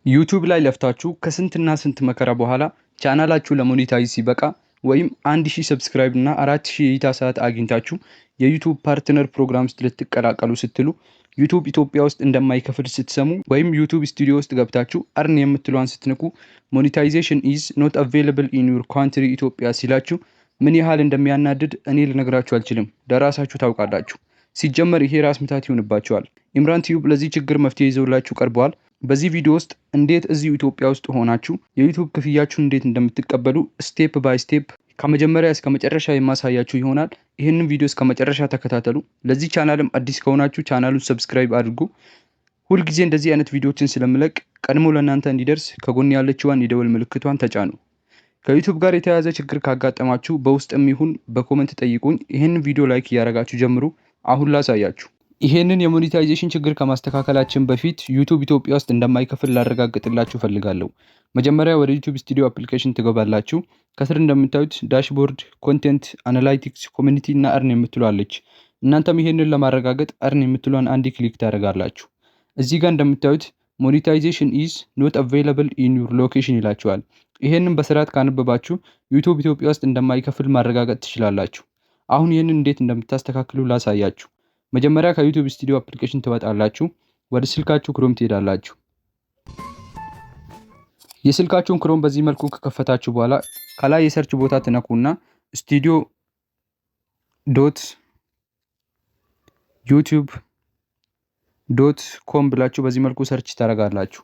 ዩቲዩብ ላይ ለፍታችሁ ከስንትና ስንት መከራ በኋላ ቻናላችሁ ለ monetize ሲበቃ ወይም 1000 subscribe እና 4000 የእይታ ሰዓት አግኝታችሁ የ YouTube Partner Program ውስጥ ልትቀላቀሉ ስትሉ ዩቲዩብ ኢትዮጵያ ውስጥ እንደማይከፍል ስትሰሙ ወይም YouTube Studio ውስጥ ገብታችሁ earn የምትለዋን ስትነኩ "Monetization is not available in your country Ethiopia" ሲላችሁ ምን ያህል እንደሚያናድድ እኔ ልነግራችሁ አልችልም። ለራሳችሁ ታውቃላችሁ። ሲጀመር ይሄ ራስ ምታት ይሆንባችኋል። ኢምራን ቲዩብ ለዚህ ችግር መፍትሄ ይዘውላችሁ ቀርበዋል። በዚህ ቪዲዮ ውስጥ እንዴት እዚሁ ኢትዮጵያ ውስጥ ሆናችሁ የዩቲዩብ ክፍያችሁን እንዴት እንደምትቀበሉ step by step ከመጀመሪያ እስከ መጨረሻ የማሳያችሁ ይሆናል። ይህንን ቪዲዮ እስከ መጨረሻ ተከታተሉ። ለዚህ ቻናልም አዲስ ከሆናችሁ ቻናሉን subscribe አድርጉ። ሁልጊዜ እንደዚህ አይነት ቪዲዮዎችን ስለምለቅ ቀድሞ ለእናንተ እንዲደርስ ከጎን ያለችዋን የደወል ምልክቷን ተጫኑ። ከዩቲዩብ ጋር የተያያዘ ችግር ካጋጠማችሁ በውስጥም ይሁን በ comment ጠይቁኝ። ይህንን ቪዲዮ like እያደረጋችሁ ጀምሩ። አሁን ላሳያችሁ። ይሄንን የ monetization ችግር ከማስተካከላችን በፊት ዩቲዩብ ኢትዮጵያ ውስጥ እንደማይከፍል ላረጋግጥላችሁ ፈልጋለሁ። መጀመሪያ ወደ YouTube Studio application ትገባላችሁ። ከስር እንደምታዩት dashboard፣ content፣ analytics፣ community እና earn የምትለዋ አለች። እናንተም ይሄንን ለማረጋገጥ earn የምትለዋን አንድ click ታደርጋላችሁ። እዚህ ጋር እንደምታዩት "Monetization is not available in your location" ይላችኋል። ይሄንን በስርዓት ካነበባችሁ ዩቲዩብ ኢትዮጵያ ውስጥ እንደማይከፍል ማረጋገጥ ትችላላችሁ። አሁን ይህንን እንዴት እንደምታስተካክሉ ላሳያችሁ። መጀመሪያ ከ YouTube Studio application ትወጣላችሁ። ወደ ስልካችሁ Chrome ትሄዳላችሁ። የስልካችሁን Chrome በዚህ መልኩ ከከፈታችሁ በኋላ ከላይ የ search ቦታ ትነኩና studio.youtube.com ብላችሁ በዚህ መልኩ search ታደርጋላችሁ።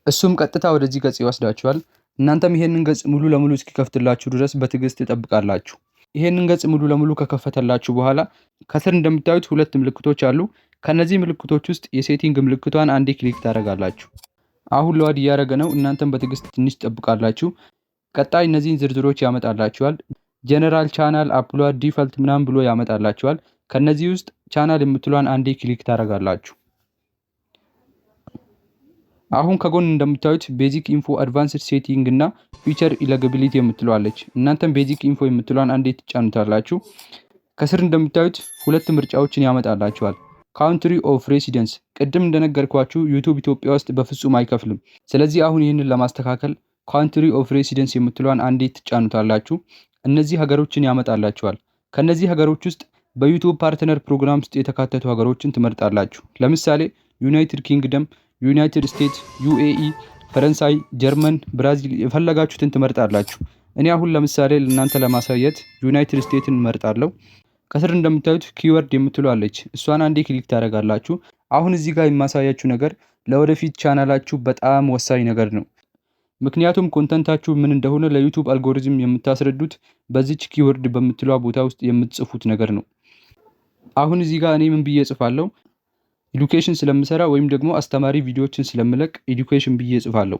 እሱም ቀጥታ ወደዚህ ገጽ ይወስዳችኋል። እናንተም ይሄንን ገጽ ሙሉ ለሙሉ እስኪከፍትላችሁ ድረስ በትዕግስት ትጠብቃላችሁ። ይሄንን ገጽ ሙሉ ለሙሉ ከከፈተላችሁ በኋላ ከስር እንደምታዩት ሁለት ምልክቶች አሉ። ከነዚህ ምልክቶች ውስጥ የ setting ምልክቷን አንዴ click ታደርጋላችሁ። አሁን load እያደረገ ነው። እናንተም በትዕግስት ትንሽ ትጠብቃላችሁ። ቀጣይ እነዚህን ዝርዝሮች ያመጣላችኋል። General፣ channel፣ upload፣ default ምናምን ብሎ ያመጣላችኋል። ከነዚህ ውስጥ ቻናል የምትሏን አንዴ click ታደርጋላችሁ። አሁን ከጎን እንደምታዩት basic info፣ advanced setting እና feature eligibility የምትለዋ አለች። እናንተም basic info የምትለዋን አንዴ ትጫኑታላችሁ። ከስር እንደምታዩት ሁለት ምርጫዎችን ያመጣላችኋል። Country of residence፣ ቅድም እንደነገርኳችሁ ዩቲዩብ ኢትዮጵያ ውስጥ በፍጹም አይከፍልም። ስለዚህ አሁን ይህንን ለማስተካከል country of residence የምትለዋን አንዴ ትጫኑታላችሁ። እነዚህ ሀገሮችን ያመጣላችኋል። ከነዚህ ሀገሮች ውስጥ በ YouTube Partner Program ውስጥ የተካተቱ ሀገሮችን ትመርጣላችሁ። ለምሳሌ ዩናይትድ ኪንግደም፣ ዩናይትድ ስቴትስ፣ ዩኤኢ፣ ፈረንሳይ፣ ጀርመን፣ ብራዚል የፈለጋችሁትን ትመርጣላችሁ። እኔ አሁን ለምሳሌ ለእናንተ ለማሳየት ዩናይትድ ስቴትስን እመርጣለሁ። ከስር እንደምታዩት keyword የምትለዋ አለች። እሷን አንዴ click ታደርጋላችሁ። አሁን እዚህ ጋር የማሳያችሁ ነገር ለወደፊት ቻናላችሁ በጣም ወሳኝ ነገር ነው። ምክንያቱም content ኣችሁ ምን እንደሆነ ለዩቲዩብ አልጎሪዝም የምታስረዱት በዚች keyword በምትለዋ ቦታ ውስጥ የምትጽፉት ነገር ነው። አሁን እዚህ ጋር እኔ ምን ብዬ እጽፋለሁ? Education ስለምሰራ ወይም ደግሞ አስተማሪ ቪዲዮዎችን ስለምለቅ education ብዬ እጽፋለሁ።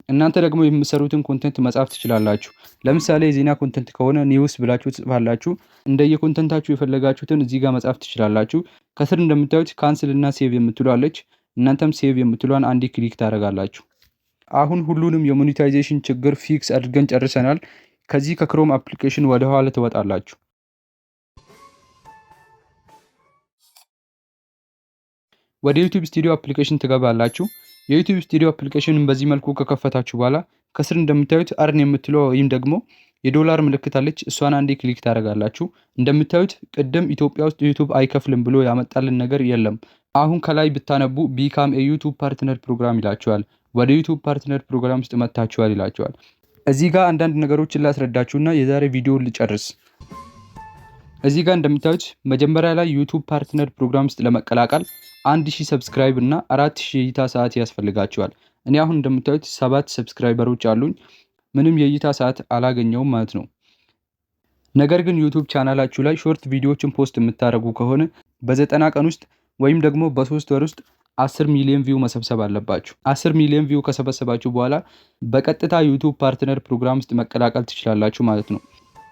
እናንተ ደግሞ የምትሰሩትን content መጻፍ ትችላላችሁ። ለምሳሌ የዜና content ከሆነ news ብላችሁ ትጽፋላችሁ። እንደየ content ኣችሁ የፈለጋችሁትን እዚህ ጋር መጻፍ ትችላላችሁ። ከስር እንደምታዩት cancel እና save የምትለዋ አለች። እናንተም save የምትለዋን አንዴ click ታደርጋላችሁ። አሁን ሁሉንም የ monetization ችግር fix አድርገን ጨርሰናል። ከዚህ ከ Chrome application ወደ ኋላ ትወጣላችሁ። ወደ YouTube Studio application ትገባላችሁ። የ YouTube Studio application ን በዚህ መልኩ ከከፈታችሁ በኋላ ከስር እንደምታዩት earn የምትለው ወይም ደግሞ የዶላር ምልክት አለች። እሷን አንዴ click ታደርጋላችሁ። እንደምታዩት ቅድም ኢትዮጵያ ውስጥ ዩቲዩብ አይከፍልም ብሎ ያመጣልን ነገር የለም። አሁን ከላይ ብታነቡ "Become የ YouTube Partner Program" ይላችኋል። ወደ YouTube Partner Program ውስጥ መጥታችኋል ይላችኋል። እዚህ ጋር አንዳንድ ነገሮችን ላስረዳችሁና የዛሬ ቪዲዮ ልጨርስ። እዚህ ጋር እንደምታዩት መጀመሪያ ላይ YouTube Partner Program ውስጥ ለመቀላቀል 1000 subscribe እና 4000 የእይታ ሰዓት ያስፈልጋችኋል። እኔ አሁን እንደምታዩት ሰባት subscriber ኦች አሉኝ። ምንም የእይታ ሰዓት አላገኘሁም ማለት ነው። ነገር ግን ዩቲዩብ ቻናላችሁ ላይ short ቪዲዮዎችን post የምታደርጉ ከሆነ በ90 ቀን ውስጥ ወይም ደግሞ በ3 ወር ውስጥ 10 ሚሊዮን view መሰብሰብ አለባችሁ። 10 ሚሊዮን view ከሰበሰባችሁ በኋላ በቀጥታ YouTube Partner Program ውስጥ መቀላቀል ትችላላችሁ ማለት ነው።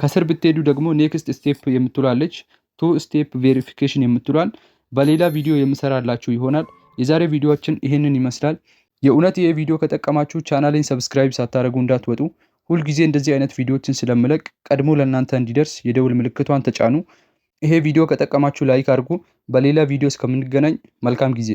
ከስር ብትሄዱ ደግሞ next step የምትለዋ አለች፣ two step verification የምትለዋን በሌላ ቪዲዮ የምሰራላችሁ ይሆናል። የዛሬ ቪዲዮአችን ይህንን ይመስላል። የእውነት ይህ ቪዲዮ ከጠቀማችሁ ቻናሌን subscribe ሳታደርጉ እንዳትወጡ። ሁልጊዜ እንደዚህ አይነት ቪዲዮዎችን ስለምለቅ ቀድሞ ለእናንተ እንዲደርስ የደወል ምልክቷን ተጫኑ። ይሄ ቪዲዮ ከጠቀማችሁ like አድርጉ። በሌላ ቪዲዮ እስከምንገናኝ መልካም ጊዜ።